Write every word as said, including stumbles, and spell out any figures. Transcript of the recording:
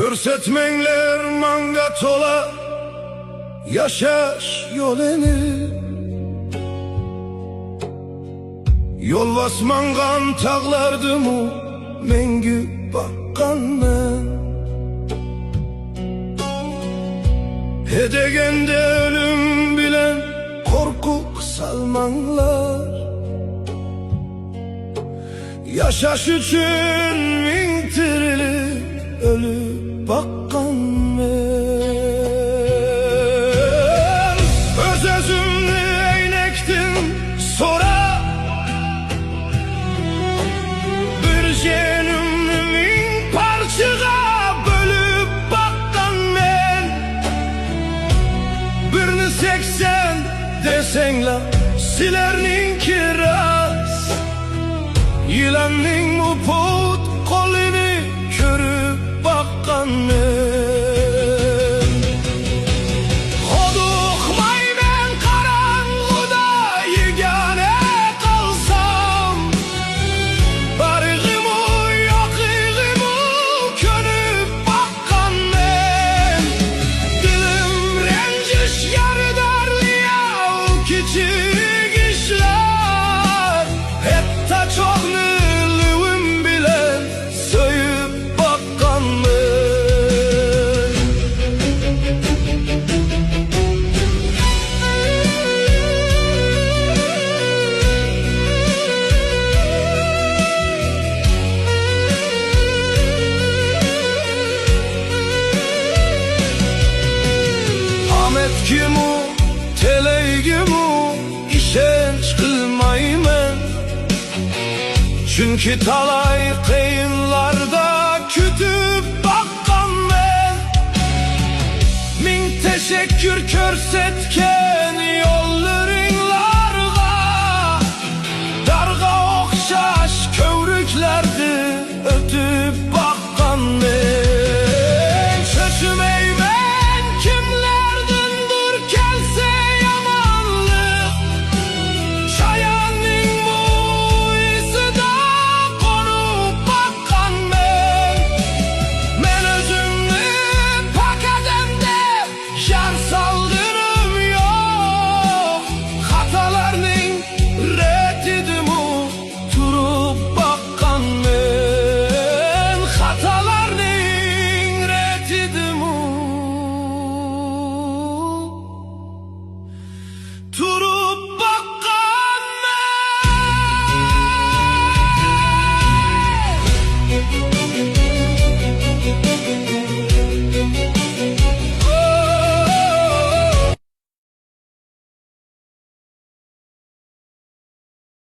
كۆرسەتمەڭلار ماڭا تولا ياشاش يولىنى. يولۋاس ماڭغان تاغلاردىمۇ مەڭگۈ باققانمەن. ھەدىگەندە ئۆلۈم بىلەن قورقۇپ سالماڭلار. ياشاش ئۈچۈن مىڭ تىرىلىپ ئۆلۈپ باققانمەن. ئۆز-ئۆزۈمنى ئەينەكتىن سوراپ، بىر جېنىمنى مىڭ پارچىغا بۆلۈپ باققانمەن. بىرنى سەكسەن دېسەڭلار، سىلەرنىڭكى راست. يىلاننىڭمۇ پۇت قولىنى كۆرۈپ باققانمەن. ھودۇقمايمەن قاراڭغۇدا يېگانە قالسام، بارىغىمۇ يوقىغىمۇ كۆنۈپ باققانمەن. دىلىم رەنجىش يارا دارلىياۋ كىچىك ئىشلار. ھەتتا چوغنى لېۋىم بىلەن سۆيۈپ باققانمەن. ئامەتكىمۇ، تەلەيگىمۇ ئىشەنچ قىلمايمەن. چۈنكى تالاي قىيىنلاردا كۈتۈپ باققانمەن. مىڭ تەشەككۈر كۆرسەتكەن